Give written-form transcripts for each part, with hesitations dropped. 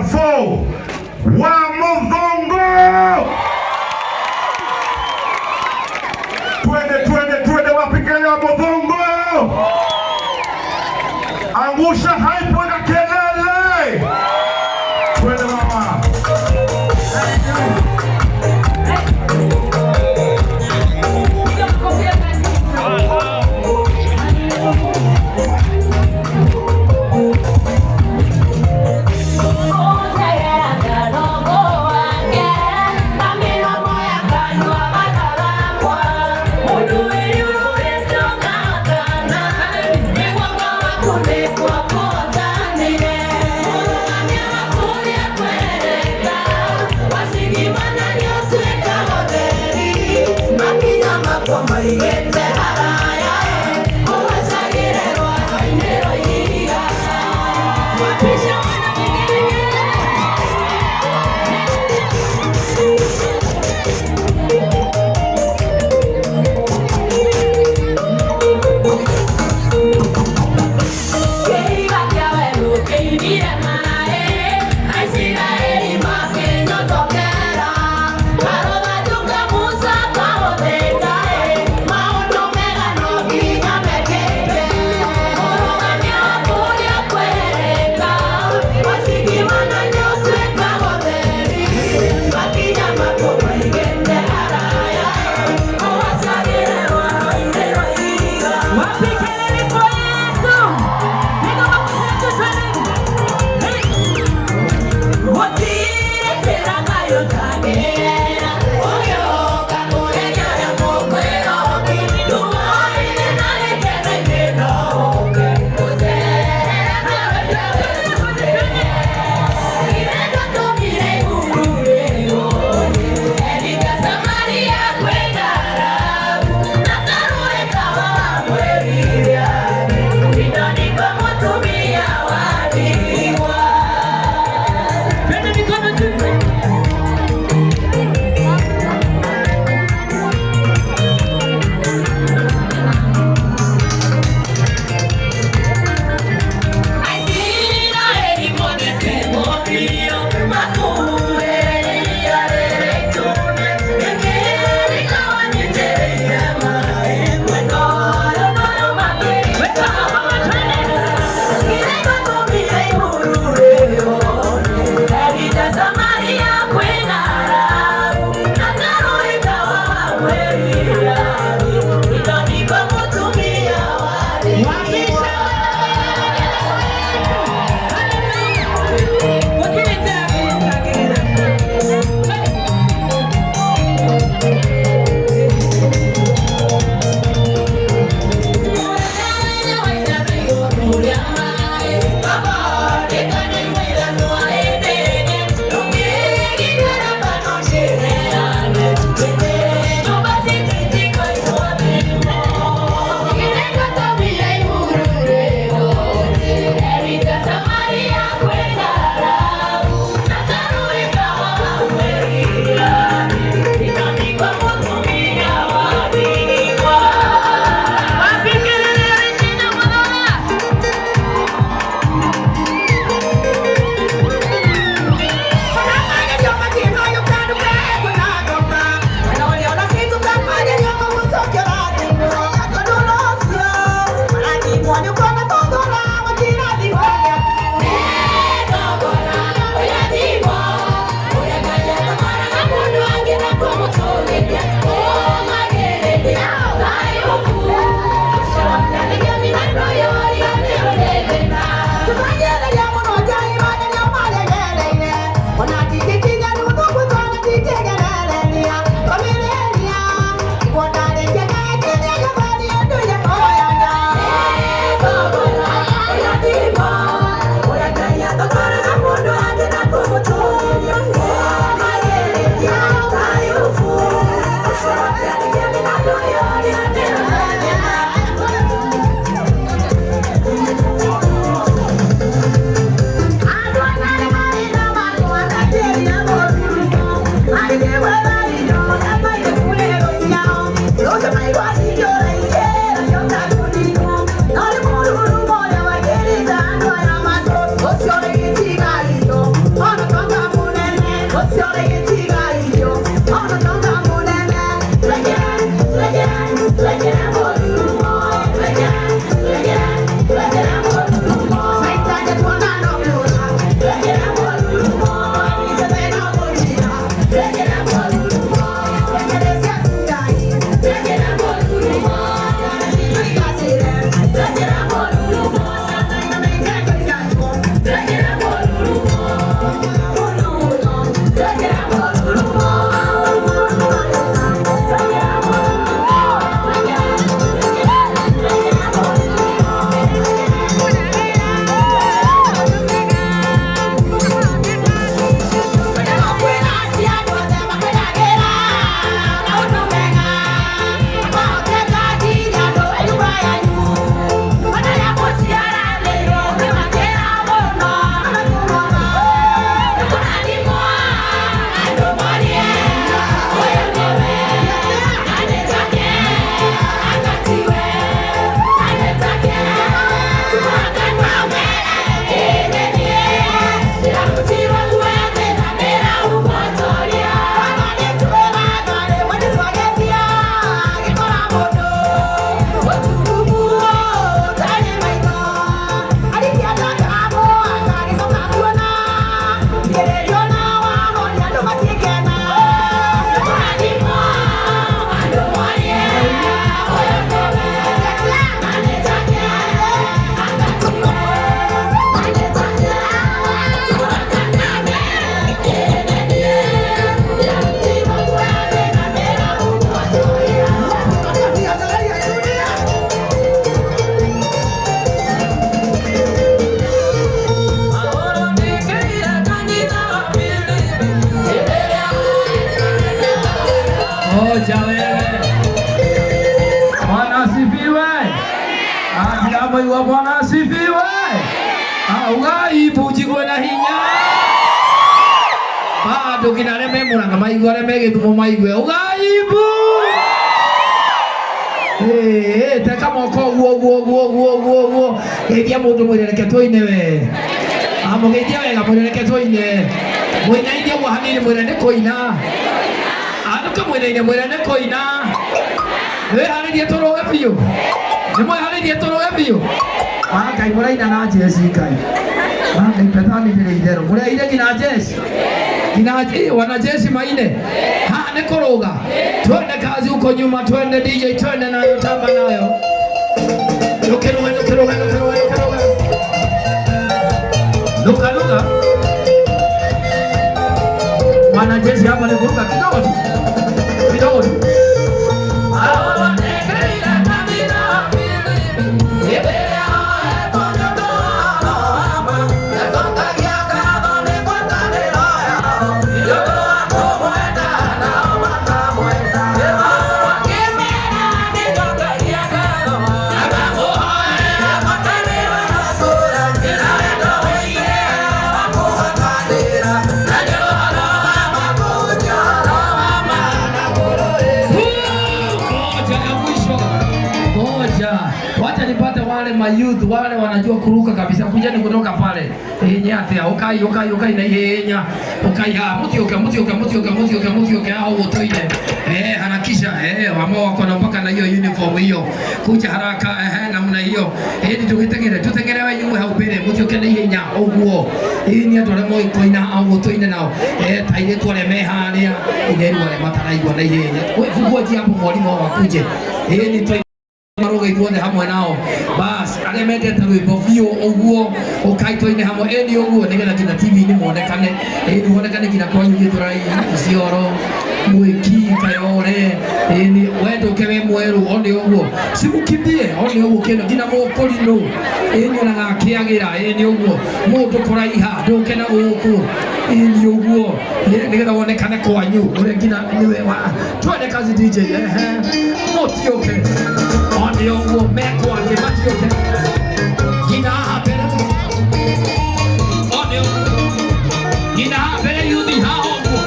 4 wa Muthongo. Twende, twende, twende, wapi kelele wa Muthongo? Angusha hype, weka kelele. Twende, mama. Thank you. Piga makofi ya kanisa. Ndĩramũigua Bwana asifiwe. Ugai bunjigwe na hinya. Bado nginya arĩa me Murang'a maigue, arĩa me Gĩthumo maigue ugaibu. Teka moko ũguo ũguo ũguo ũguo ũguo ũguo. Geithia mũndũ mwĩre reke tũine we. Amũgeithia wega mwĩre reke tũine. Mũinainie ũguo hanini mwĩre nĩ kũina. Andũke mũinaine mwĩre nĩ kũina. Nĩwĩharĩrie tũrũge biũ. Nĩmwĩharĩrie tũrũge biũ. Ngai mũraina na jeci Ngai. Ngai Bethani ndĩrĩ itherũ. Mũreire nginya jeci. Nginya wanajeshi maine. Ha nĩ kũrũga. Twende kazi huko nyuma, twende DJ, twende nayo, tamba nayo. Nukiruge, nukiruge, nukiruge, nukiruge. Luka, luka. Wanajeshi hapa ni kuruka kidogo tu. Kidogo tu. Moja ya mwisho. Moja. Wacha nipate wale mayouth wale wanajua kuruka kabisa. Kujeni kutoka pale. Ihenya atia. Ukai ukai ukai na ihenya. Ukai ha. Mutioke mutioke mutioke mutioke mutioke hao wotoine. Harakisha. Ambao wako na mpaka na hiyo uniform hiyo. Kuja haraka namna hiyo. Tugitengere tutengere we nyumwe hau mbere mutioke na ihenya uguo. Ni andu aria moĩ kũina au gũtũine nao. Ta airĩtu arĩa me harĩa itheru arĩa mataraigua na ihenya. We fungua njia hapo mwalimu wao akuje. Ni maruga ithuothe hamwe nao. Bas arĩa mendete rwĩmbo biũ ũguo ũkai tũine hamwe ĩni ũguo nĩgetha nginya TV-inĩ monekane. Ĩni wonekane nginya kwanyu Gĩthũrai, Isiolo, Mwĩki, Kayole. Ĩni we ndũke wĩ mwerũ one ũguo. Simukimbie one ũguo kĩno nginya mũkũrinũ. Ĩni ona gakĩagĩra ĩni ũguo. Mũndũ kũraiha ndũke na gũkũ. Ĩni ũguo nĩgetha wonekane kwanyu ũrĩa nginya nĩwe wa. Twende kazi DJ. Mũtioke. One ũguo mekwake matioke. Nginya haha mbere. One ũguo. Nginya haha mbere yuthi haha ũguo.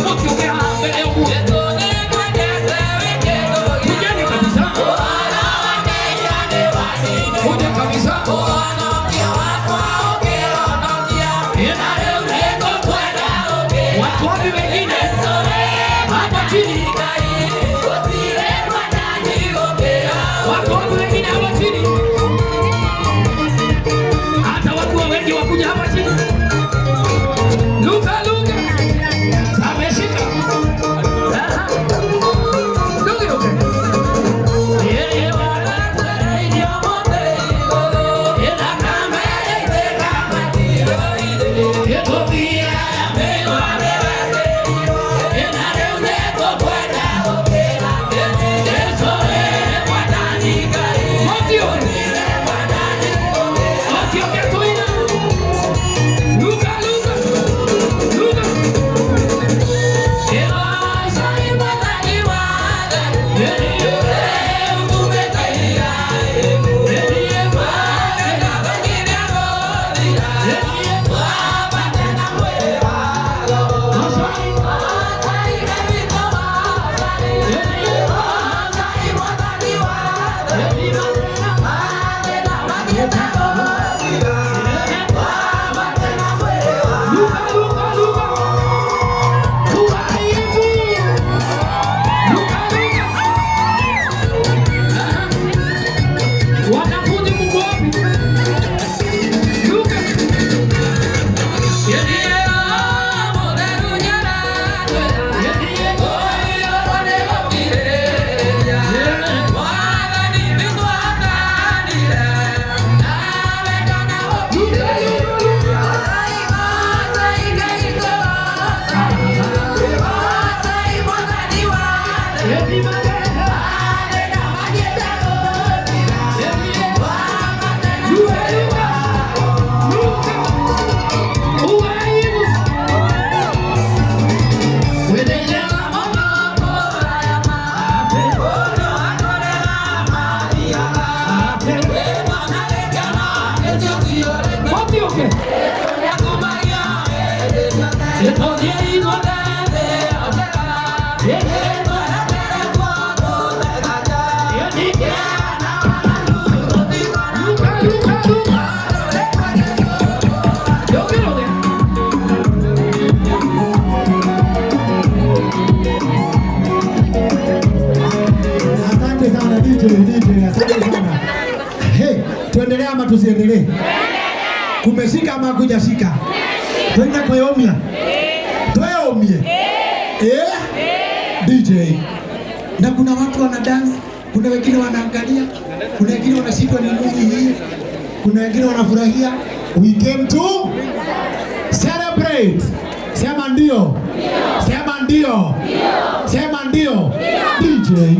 Mũtioke haha mbere ũguo. Kujeni kabisa. Kuja kabisa. Watu wapi wengine? Hapa chini. Watu wapi wengine hapa chini? Hata watu wengi wakuja hapa chini. Luka luka. Ameshika. Aha. Luka luka. Yeye Luka luka. Luka. Luka luka luka. Luka hivi. Luka luka. Aha. Wanafunzi mko wapi? Luka. Luka luka luka. Asante sana DJ, DJ, asante sana. Hey, tuendelee ama tusiendelee? Kumeshika ama kujashika? Twende kweyomia. Tweyomie. Eh? DJ. Na kuna watu wana dance, kuna wengine wanaangalia, kuna wengine wanashindwa ni nini hii, kuna wengine wanafurahia. We came to celebrate. Sema ndio. Sema ndio. Sema ndio. DJ.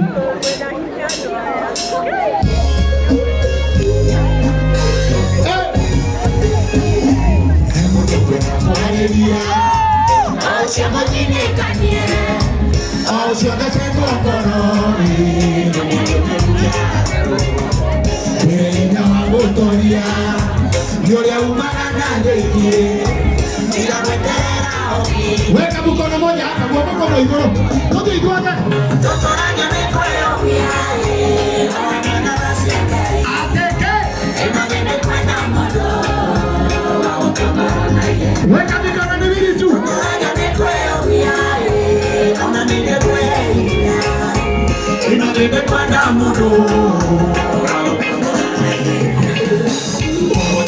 Weka mkono moja hapa, guoko kwa igoro. Tuthi ithuothe. Ateke. Weka mikono miwili juu.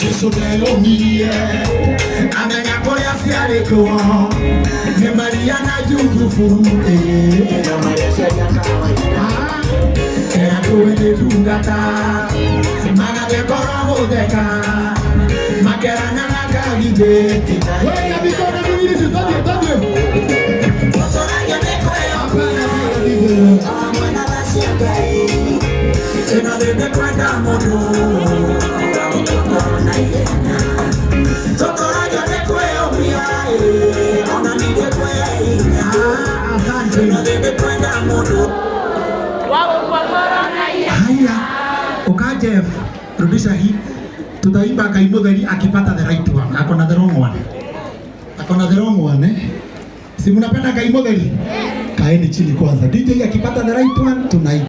Jesu ndeyomirie amenya kũrĩa ciarĩtwo nĩ Maria na Jusufu na Maria ciaria kawaida eratuĩ nĩ ndungata magathiĩ gũtheka makeranaga kagithĩ. Weka mikono miwili juu, tũthiĩ tũthiĩ. Ah, asante. Haya, uka Jeff, rudisha hii. Tutaimba Ngai Mutheri akipata the right one. Ako na the wrong one. Ako na the wrong one, eh? Si mnapenda Ngai Mutheri? Kaeni chini kwanza. DJ akipata the right one, tunaimba.